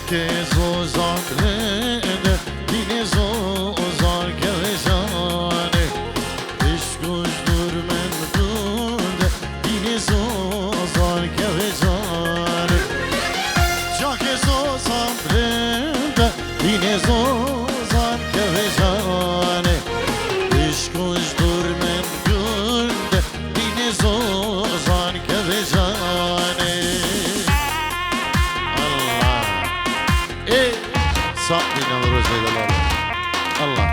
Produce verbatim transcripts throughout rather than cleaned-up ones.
Ke zozan linde, dînê zozan kevecanê. Îşk û ji dûr min gund e, dînê zozan kevecanê. Çakê zozan linde, dînê zozan kevecanê. Îşk û ji dûr min gund e, dînê zozan kevecanê. Allah. Ê, sağ bînin rojê de lala. Allah.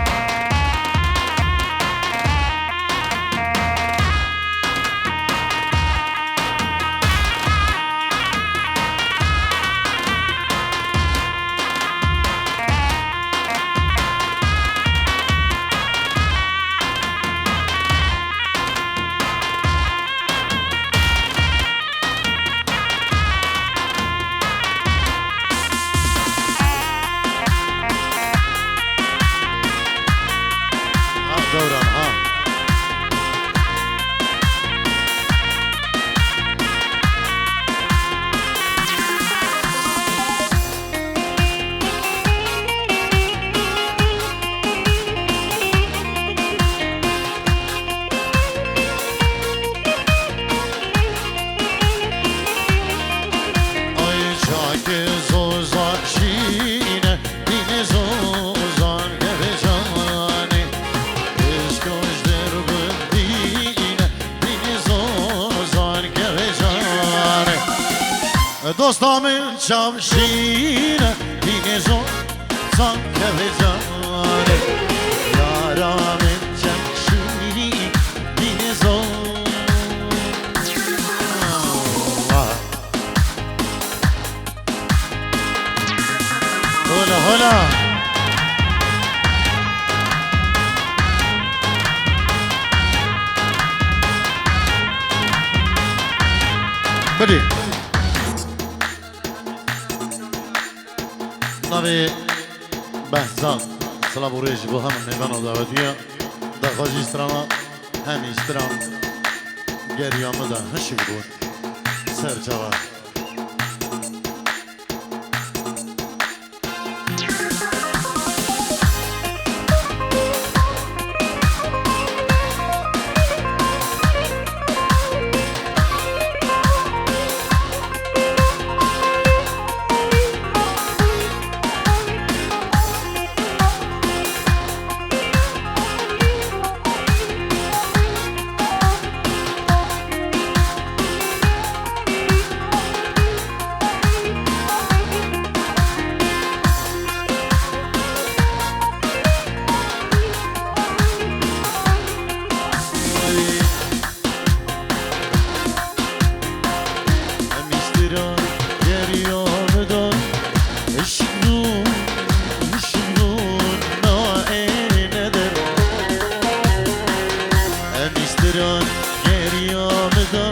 Ha, Dewran, ha. Ay çakê zozan şîne, dînê zozan kevecanê. Îşk û ji dûr min dîne, dînê zozan kevecanê. Dosta min çav şîne, dînê zozan kevecanê. Yara min çav şîne, dînê zozan. Hola, hola. Bidî. Navê behsa silav û rêz ji bo hemû mêvan û dawetiya. Daxwazî strana hemî stran geriya min de hişk bûn. Ser çava. Em îstira geriya min de, hişk bûn, hişk bûn, na ê neder. Em îstira geriya min de,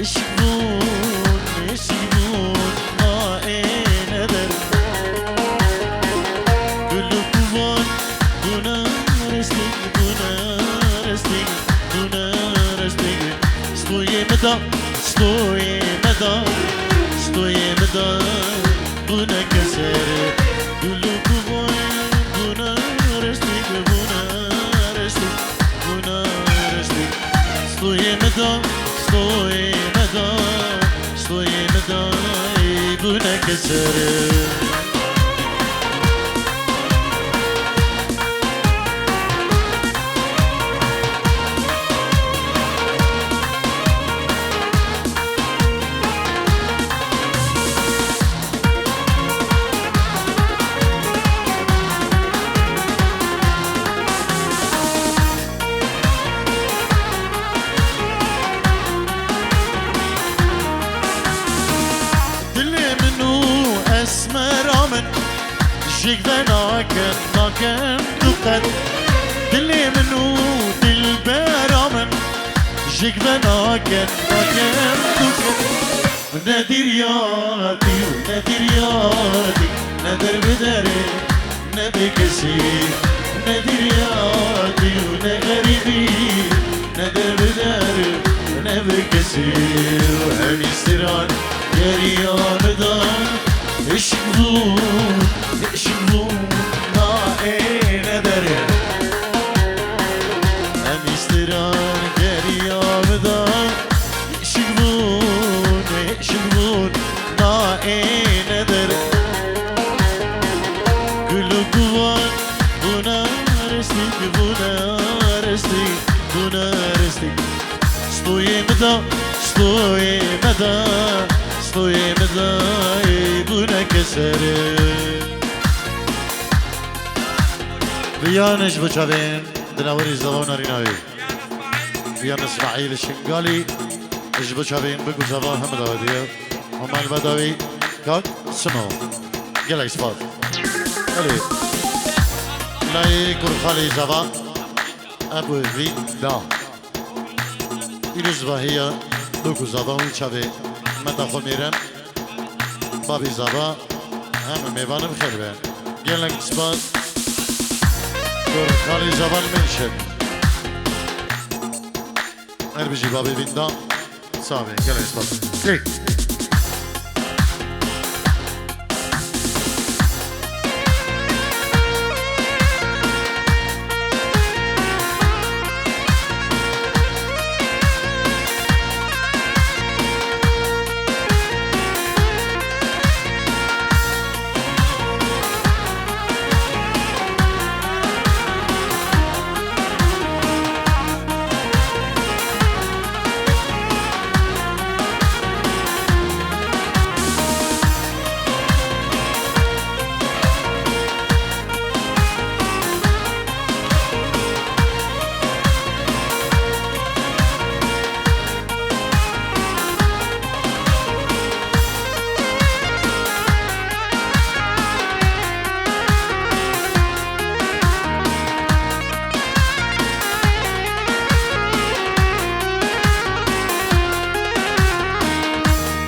hişk bûn, hişk bûn, na ê neder. Gul û kuvan bûne restî, bûne restî, bûne restî. Stoyê min da, stoyê min da, stoyê min da, bûne keser. Gul û kuvan bûne restî, bûne restî, bûne restî. Stoyê min da, stoyê min da, stoyê min da, ey bûne keser. Dilê min û esmera min jêk venakin, nakin tu qet. Dilê min û dilbera min jêk venakin, nakin tu qet. Ne dîryatî û ne dîryatî, ne derbiderê, ne bêkesî, ne dîryatî û ne xerîbî, ne derbider, ne bêkesî. Hemî stiran geriya min da, hişk Şibûn naêne der. Em îstiran geriya bida. Şibûn, şibûn naêne der. Gul û guvan bûna restî, bûna restî, bûna restî. Stoyê min da, stoyê min da, stoyê min da, ey bûne kesere. Viyan ji bo çavên dinawerî zava û narîna wî. Viyan Îsmaîl Şingalî ji bo çavên bik û zava hemû dawetiye. Hema li beda wî kak Sino. Gelek spas. Elê. Layê Kurxalî zava. Ebu Vî da. Îro ji vahiya bik û zava wî çavê meta xwe mêrem. Babî zava hemû mêvanê bi xêr be. Gelek spas. Kurxalî zava li min şet. Her bijî babê vînda. Sax be, gelek spas. Hey.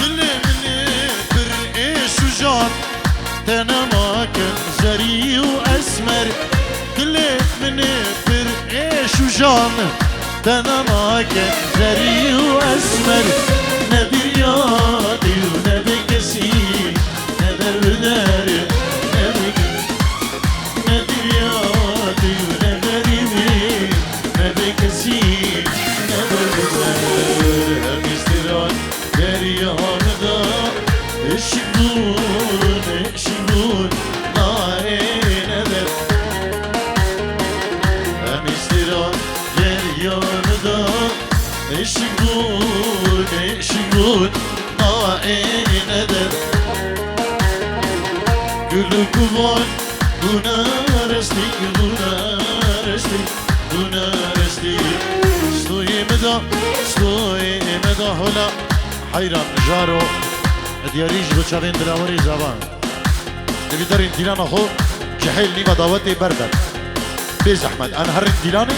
Dilê min ê pir êş û jan, te nema kin zerî û esmer. Dilê min ê pir êş û jan, te nema kin zerî û esmer. Ne bîryadî û ne bêkesî, ne derbider, ne bêkesî. Ne bîryadî û ne xerîbî, ne bêkesî, ne berbiber. Em îstiran geriya min da, eşq bûn, eşq bûn, nayê neder. Em îstiran geriya min da, eşq bûn, eşq bûn, nayê neder. Gul û guvan bûne restî, bûne restî, bûne restî. Stoyê me da, stoyê me da hola. Heyran, Jaro, diyarî ji bo çavên dirawerê zava. Divî derên dîlana xwe ji hêl nîva dawetê berden. Bê zehmet, em herin dîlanê.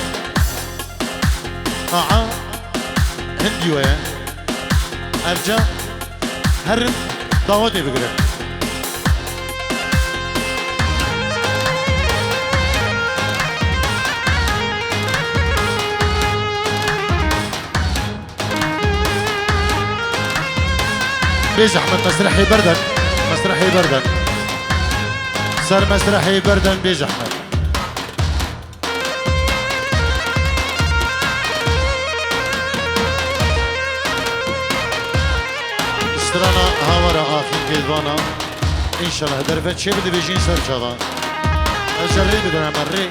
Aa, hindî we ye. Evca herin dawetê bigirin. Bê zehmet, mesrehê berden. Mesrehê berden. Ser mesrehê berden bê zehmet. Strana hawara axîn kêdvana. Înşallah derve çê bidibêjîn ser çava. Ez rê bidin, em rê.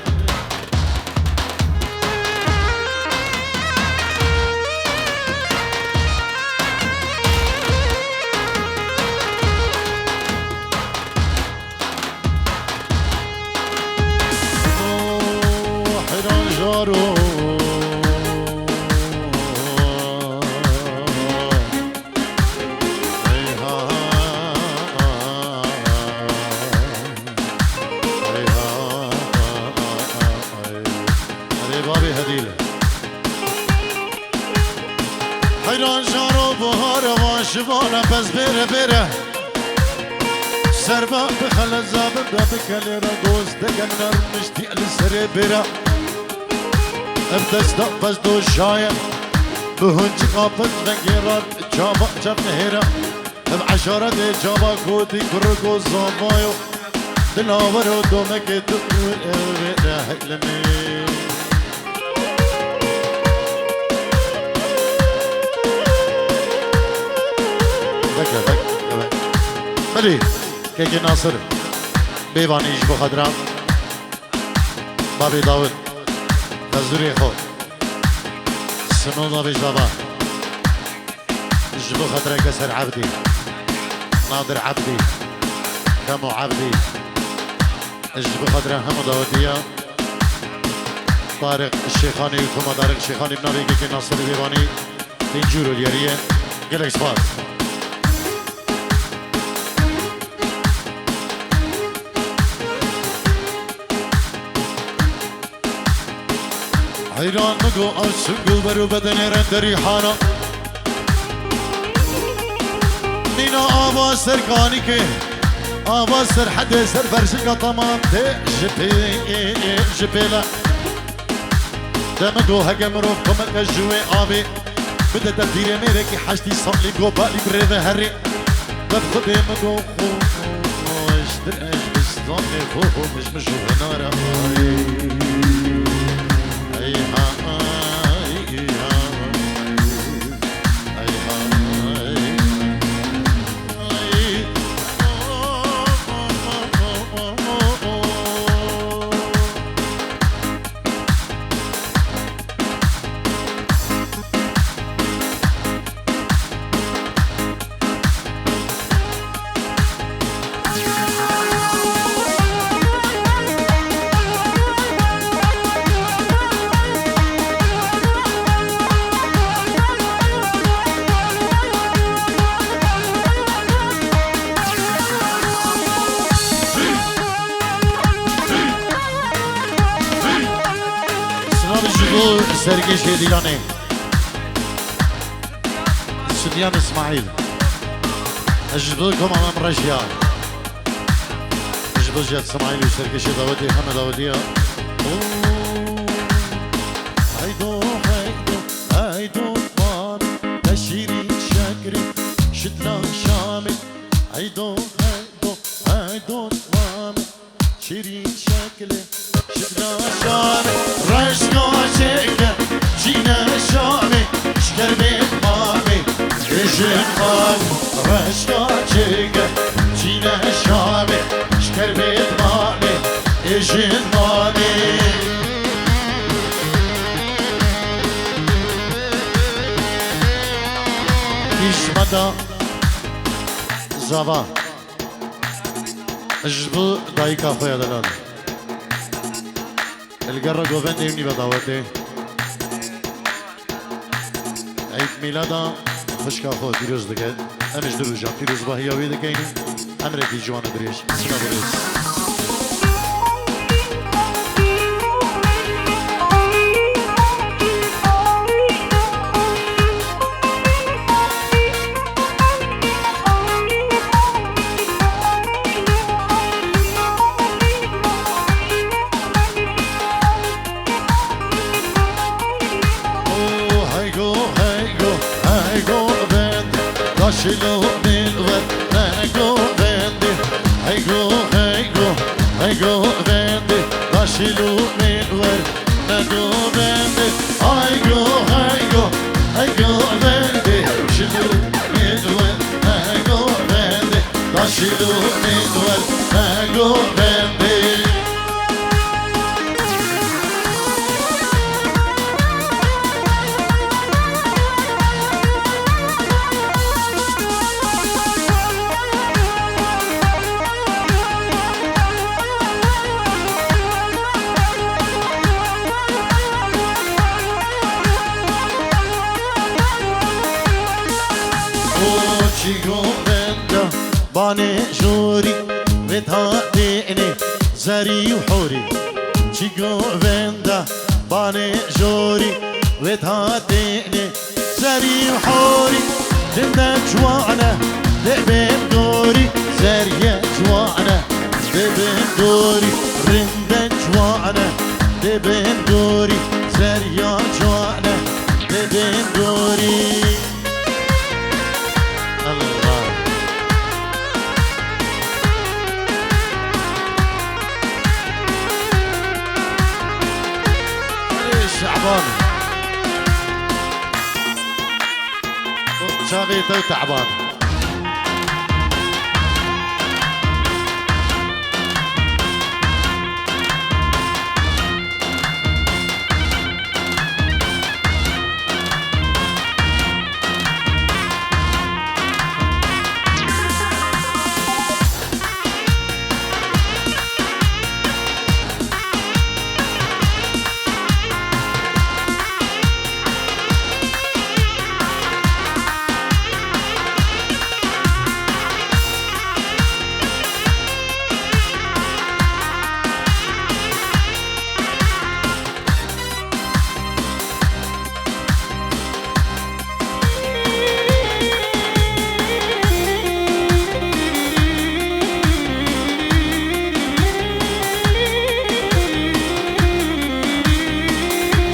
Erê babê hedîle. Heyran jaro buhar van şivana pez bêre bêre. Serba bi xeleza bi be bi kelê re dost deke nermiştî li serê bêre. Ev desta pez doşaye. Bi hunçika pez vengê re çava çev nehêre. Ev Şaredê çava gotî kuriko zavayo, dilawero domekê tu û ewê de heylemê. Veke, veke, veke. Belê, kekê Nasir, bêvanî ji bo xedra babê Dawid, xezûrê xwe, sino navê zava. Ji bo xatireke ser Ebdî, Nadir Ebdî, Kemo Ebdî, ji bo xatira hemû dawetiya Tariq Şêxanî û Toma Tariq Şêxanî bi navê Kekê Nasirê Bêvanî, Pêncû Rolyeriye, gelek spas. Heyran mi go ev çi gul ber û bedenê re derî hana. Nîna ava ser kanîkê, ava ser hedê ser berjika tamam tê ji pê, ji pêle. De mi go heke mirov komeke ji wê avê bide te dîrê mêrekî heştî salî go balî bi rê ve herê. Ber xwedê mi go xweştir ez bi zilamê xwe xwe mij mij û hinara. Ay, ay, ha, ay, ha, ay, ha, ay, ha, ay, ay. Silav ji bo serkêşê Dîlanê. Sudyan Îsmaîl. Ji bo koma me rejiya. Ji bo Ziyad Îsmaîl û serkêşê dawetê heme dawetiya. Oo. Heydo, heydo, heydo, mame, te şîrîn şekrê, şitlan Şamê. Heydo, heydo, heydo, mame. Şirîn şekle, şikna şamê, reşka çêke, çîne şamê, şker bê mamê, êjin mamê, reşka çêke, çîne şamê, şker bê mamê, êjin mamê. Hişmeta zava. Ji bo dayika xwe ya delal. Li gera govendê û nîve dawetê. Eyd mîlada xwişka xwe pîroz dike. Em ji du rojan pîrozbahiya wî dikeyn û emrekî ciwan û dirêj. Sima birêz. Oh, hey go, hey go, hey go, bend. Daşilo min ver, hey go, bend. Hey go, hey go, hey go, bend. Daşilo min ver, hey go, bend. Hey go, hey go, hey go, bend. Şilo min ver, hey go, bend. Daşilo min ver, hey go, bend. O çî govenda banê jorî, vê ta tênê zerî û horî. Çî govenda banê jorî, vê ta tênê zerî û horî. Rinde ciwane, dê bên dorî, zeriye ciwane, dê bên dorî. Rinde ciwane, dê bên dorî, zeriya ciwane, dê bên dorî. Allah. Tew te'ban.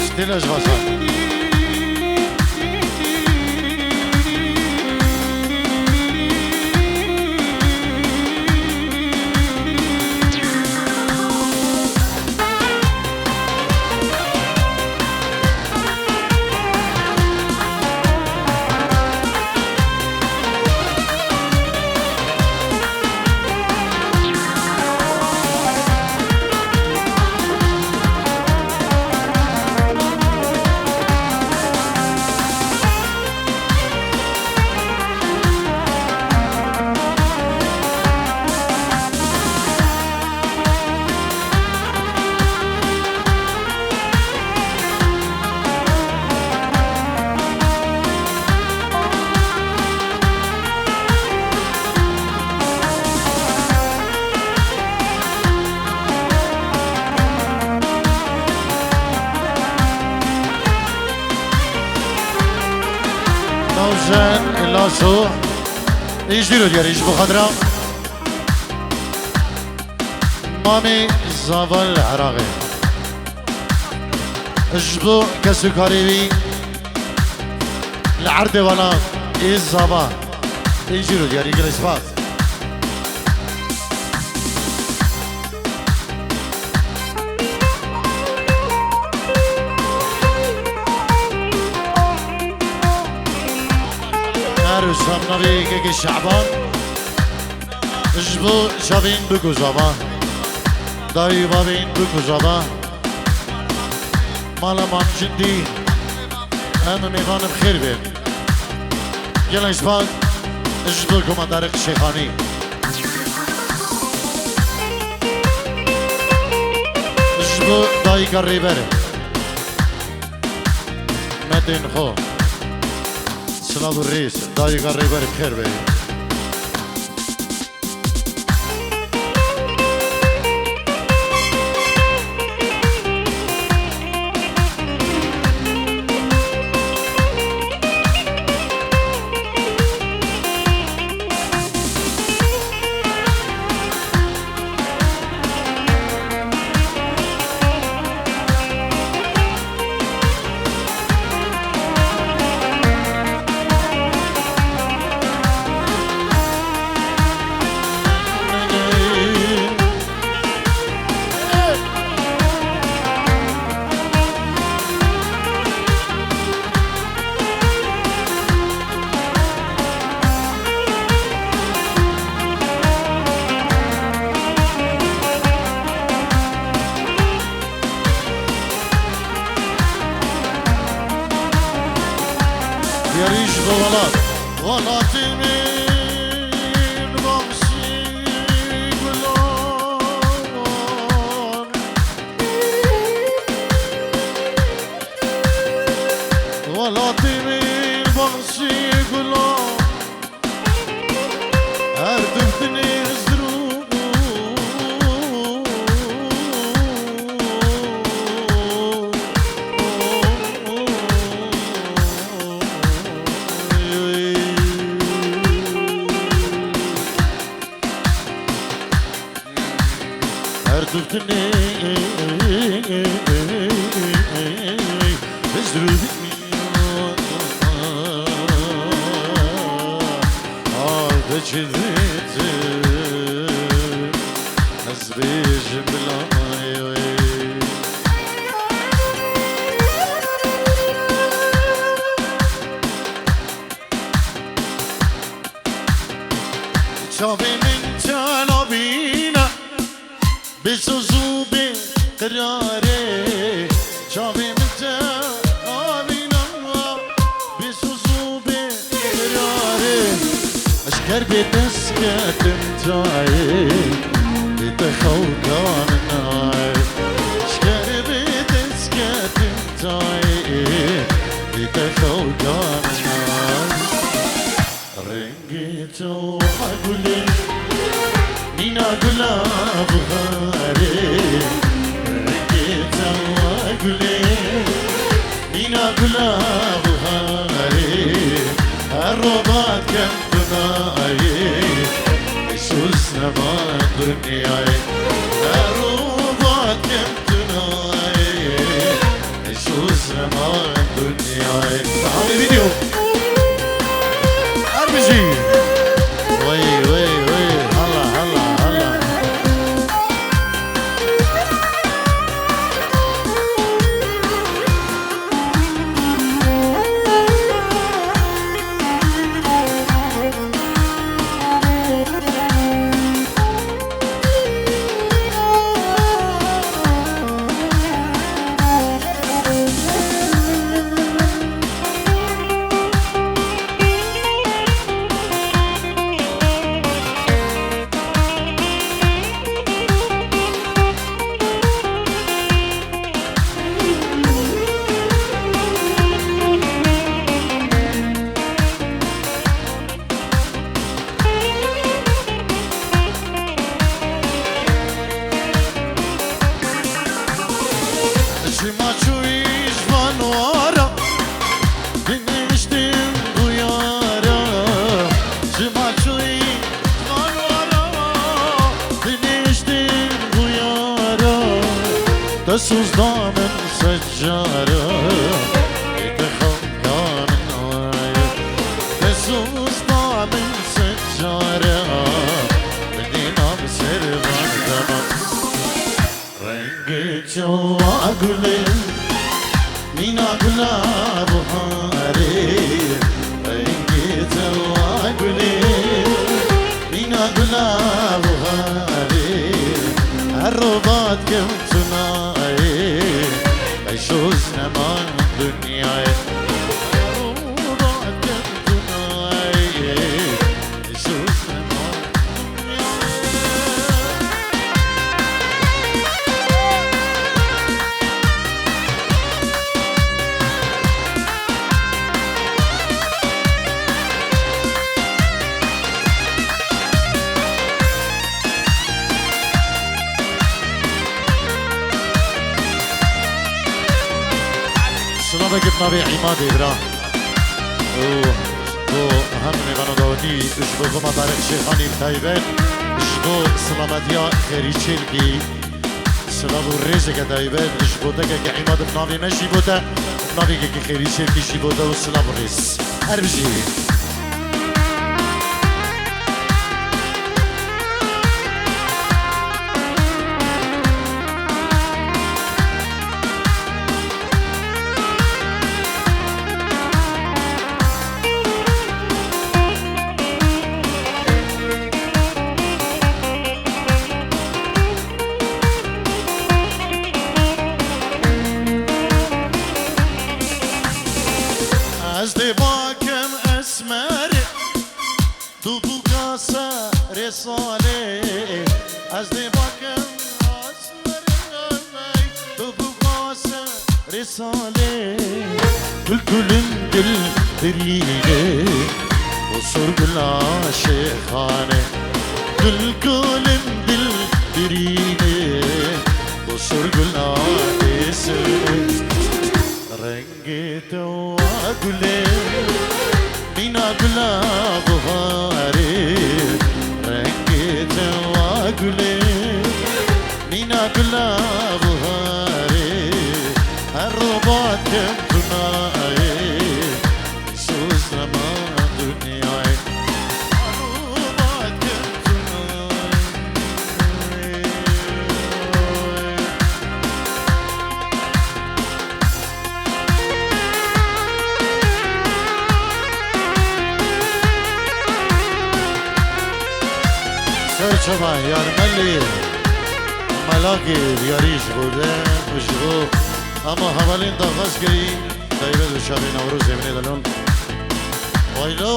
Stêle ji vaşan. Navjen Laso, î jî ro diyarî ji bo xatira Mamê Zava li Iraqê. Ji bo kesûkarê wî li erdê wana ê Zava. Ê jî ro diyarî, gelek spas. Her wisa bi navê yekekê Şaban. Ji bo çavên bik û zava, dayî û bavên bik û zava, mala Mam Cindî, em mêvan bi xêr bên. Gelek spas ji bo Koma Tarîq Şêxanî. Ji bo dayika Rêber. Metên xwe. Silav û rêz. Dayika Rêber bi xêr be. Yarî ji bo welat. Welatê min baxsî gulan. Welatê min baxsî gulan. Her diftinê hizr û Her diftinê hizr û Arde çi didim ez bêjim bilayê. Çavê min çalabîna, bê soz û bê qirarê. Çavê min çalabîna, bê soz û bê qirarê. Eşker bê dest ketim cayê, bê te xewka min ay. Eşker bê dest ketim cayê, bê te xewka min ay. Rengê çawa gulê, mîna gula bixarê. Rengê çawa gulê, mîna gula bixarê. Her rova dikem tu nayê, soz nema dinyayê. Her rova dikem tu nayê, soz nema dinyayê. Hadi video. Her bijî. Wey, wey, wey. Hala, hala, hala. Ji maçoyî ji van wara, biniştim duyara. Ji maçoyî ji van wara, biniştim duyara. Te soz da min secara, ê te xewka min ay. Te soz da min secara, min dîna bi ser van dema. Rengê çawa gulê, mîna gula buharê. Rengê çawa gulê, mîna gula buharê. Her rova dikim tu nayê, ey soz nema dinyayê. Her rova dikim tu nayê, ey soz nema Silavek bi navê Îmadê bira. Û bo hemû mêvano dawetî, ji bo Goma Tarek Şêxanî bi taybet, ji bo silametiya Xêrî Çêlkî, silav û rêzeke taybet, ji bo tekeke Îmad bi navê me jî bo te, bi navê kekê Xêrî Çêlkî jî bo te û silav û rêz. Her bijî. Ez dê bakim esmerê, tu bûka serê salê. Ez dê bakim esmerê, tu bûka serê salê. Kul kulin dil birînê, o sorgula şêxanê. Kul kulin dil birînê, o sorgula dêsê. Rengê te wa gulê, mîna gula buharê. Rengê te wa gulê, mîna gula buharê. Her rova dikim tu nayê, soz nema dinyayê. Her rova dikim tu nayê. Serçava Yarmelî, Melakê diyarî ji bo de û ji bo hema hevalên daxwaz kirî, taybet û çavê Newrozê min ê delon. Waylo!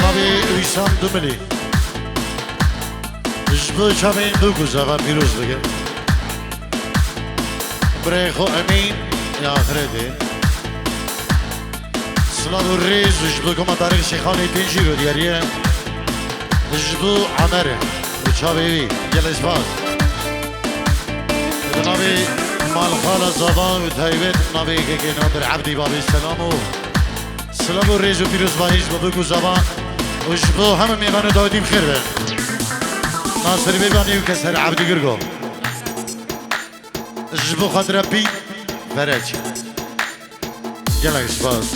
Navê Wîsan Dumilî. Ji bo çavên du ku zava pîroz bike. Birayê xwe Emîn ya axirete. Silav û rêz ji bo Koma Tarîx Şêxanê tên jîro diyariye. Ji bo Emer û çavê wî gelê spas. Bi navê Malxala Zava û taybet navê yekekê Nadir Ebdî Babê Selamo. Silav û rêz û pîrozbahî ji bo bik û zava û ji bo hemû mêvan û dawetî bi xêr be. Nasir Bêbanî û Keser Ebdî Girgo. Ji bo xatira pî Ferec. Gelek spas.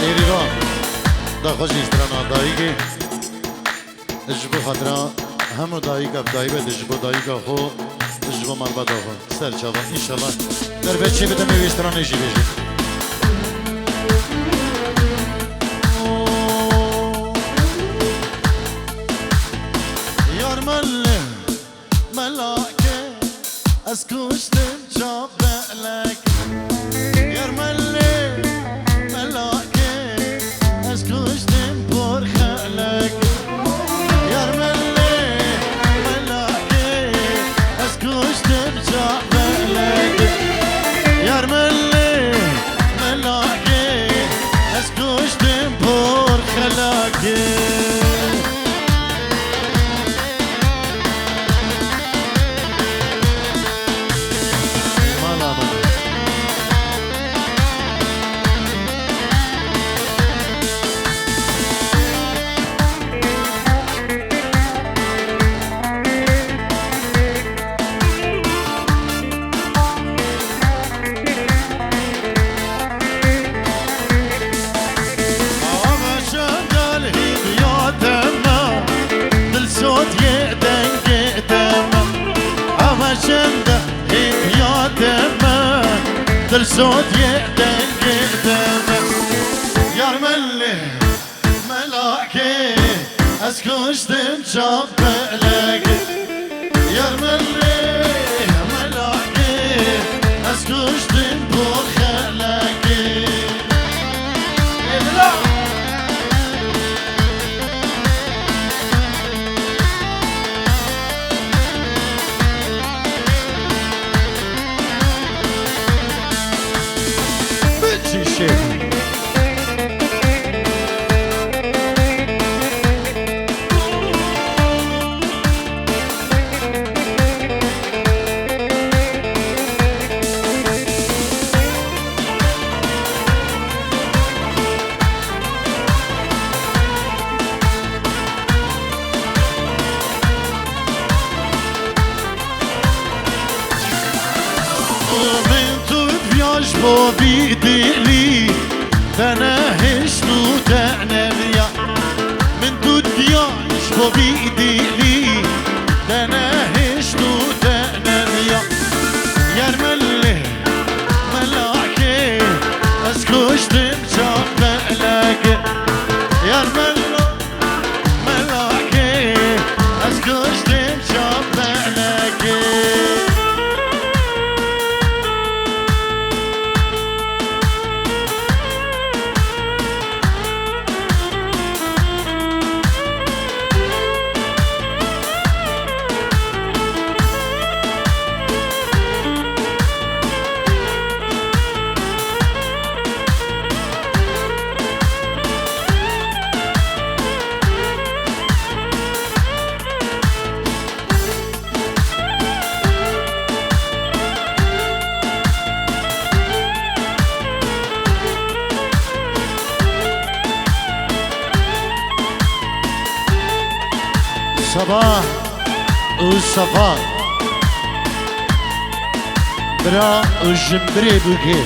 Êrîvan, daxwazî strana dayikê. Ji bo xatira hemû dayika, bi taybet ji bo dayika xwe, ji bo malbata xwe. Ser çava, înşallah. Derbet çê bide, me wê stranê jî bêje. Yar mele, melake, ez kuştim çap belek. Yar mele, melake, ez kuştim por xelek. Yar mele, melake, ez kuştim çap belek. Yar mele, melake, ez kuştim por xelek. Awa meşe gel hîn ya deme, dil sot yê dengê deme. Awa meşe de hîn ya deme, dil sot yê dengê deme. Yar mele, melakê, ez kuştim çap belek. Yar mele, melakê, ez kuştim por xelekê. Ê bila! Biçî şêx. Min tu diya ji bo bî dilî, te nehişt û te neviya. Min tu diya ji bo bî dilî, te nehişt û te neviya. Yar mele, melakê, ez kuştim çap belekê. Yar mele, mela Teba û Sefa, bira û jimbirê Bûkê.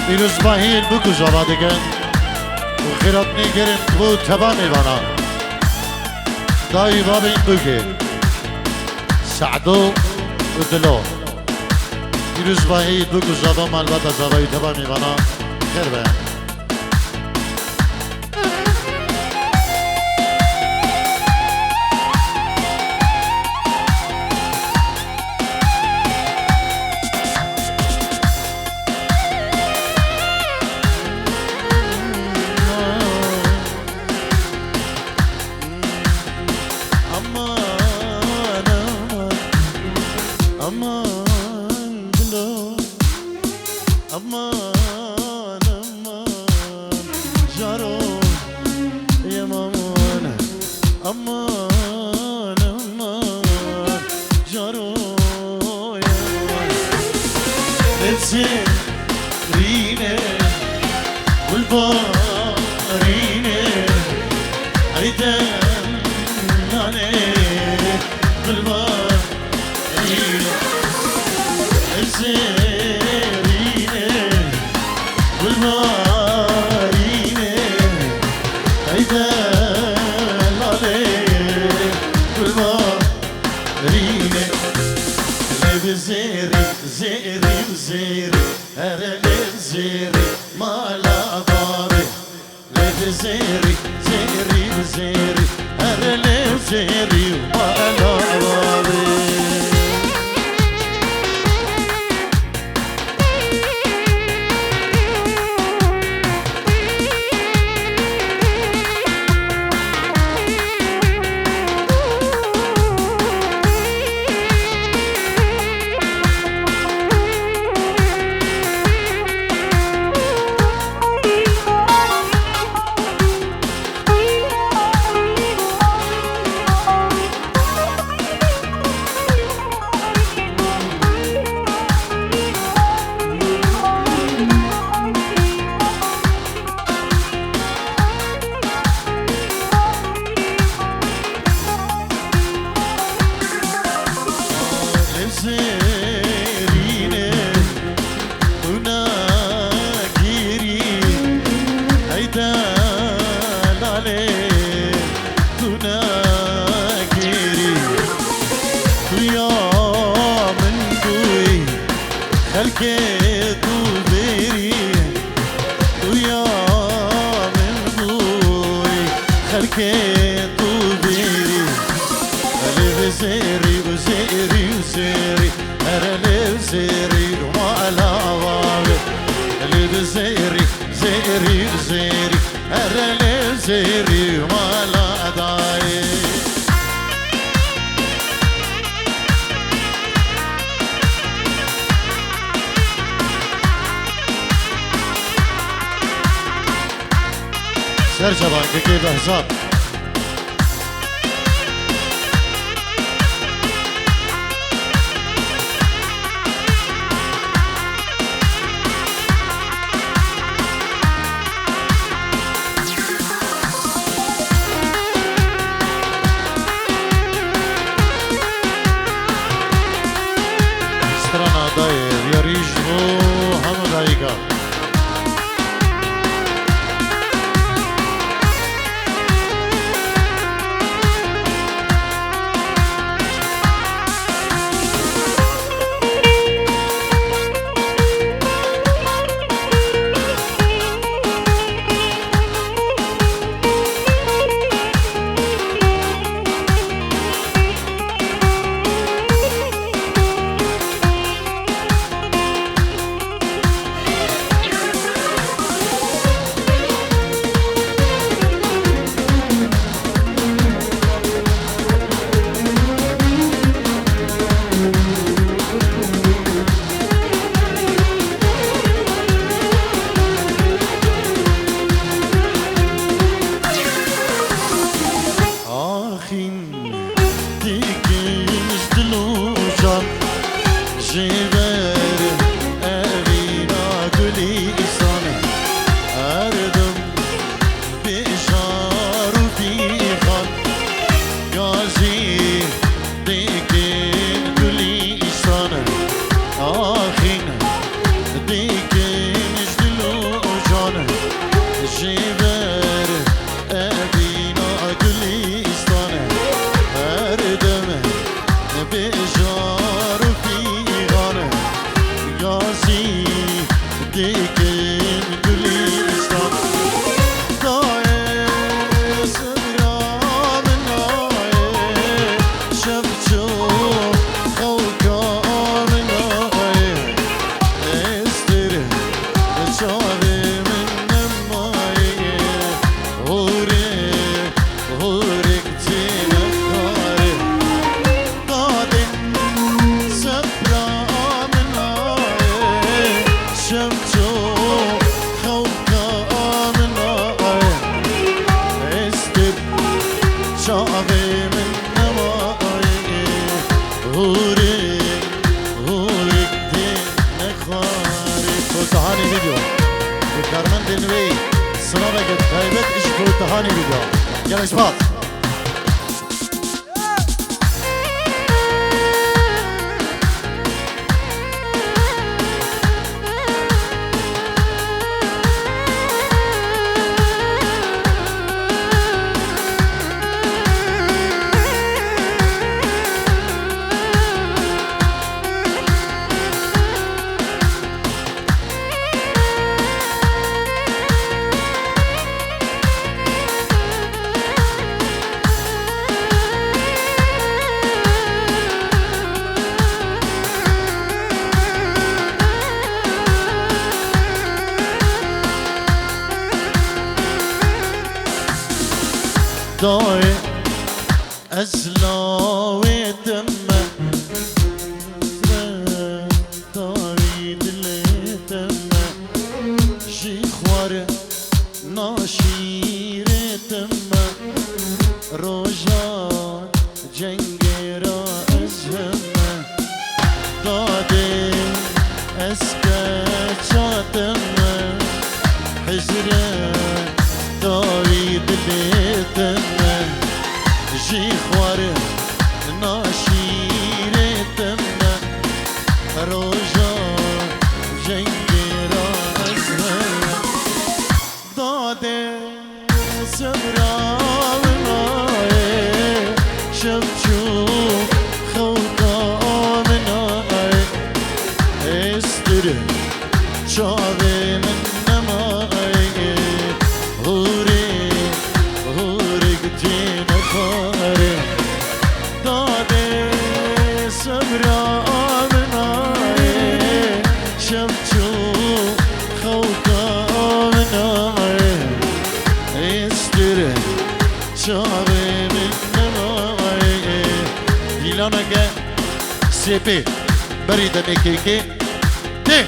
Pîrozbahiyên Bûk û Zava dikin û xêratnê gerên bo teba mêvanan. Dayî babên Bûkê, Se'do û Dilo. Pîrozbahî Bûk û Zava, malbata Zava û teba mêvanan xêr be. Aman, aman, aman, bilo. Aman, aman, caro, yem aman. Aman, aman, caro, yem aman. Hepsi rîne, gulbarîne, eyden nane, gulbar Zêrîne, gulbarîne, heyde lalê, gulbarîne. Lê bi zêrî, zêrî, zêrî, here lê zêrî, mala babê. Lê bi zêrî, zêrî, zêrî, here lê zêrî, mala babê. Zêrîne, tu nagirî, hey delalê, tu nagirî. Tu ya min bûyî, xelkê tu bêrî. Tu ya min bûyî, xelkê tu bêrî. Lê bi zêrî û zêrî û zêrî, here lê zêrî û mala babê. Lê bi zêrî, zêrî û zêrî, here lê zêrî û mala dayê. Serçevan, Kekê Behzat. Strana dayê, viyarî ji bo hemû dayika. Çavê min nemayê, hûrik, hûrik tê nexwarê. Kotehanê vîdeo. Bi karmendên wê, sinaveke taybet ji kotehanê vîdeo. Gelek spas. Dayê ez lawê te me, dawî dilê te me, jî xwar naşîrê te me, roja cengê ra ez heme. Dadê ez keça te me, hizre dawî dilê te me, jî xwar naşîrê te me, roja cengê ra ez heme. Dadê sebra min ayê, şev çû xewka min ayê. Êstir çavê min nemayê, hûrê, hûrik tê nexwarê. Dadê sebra min ayê, şev çû xewka min ayê. Êstir çavê min nemayê. Dîlaneke sêpê berî demê kêkê tê.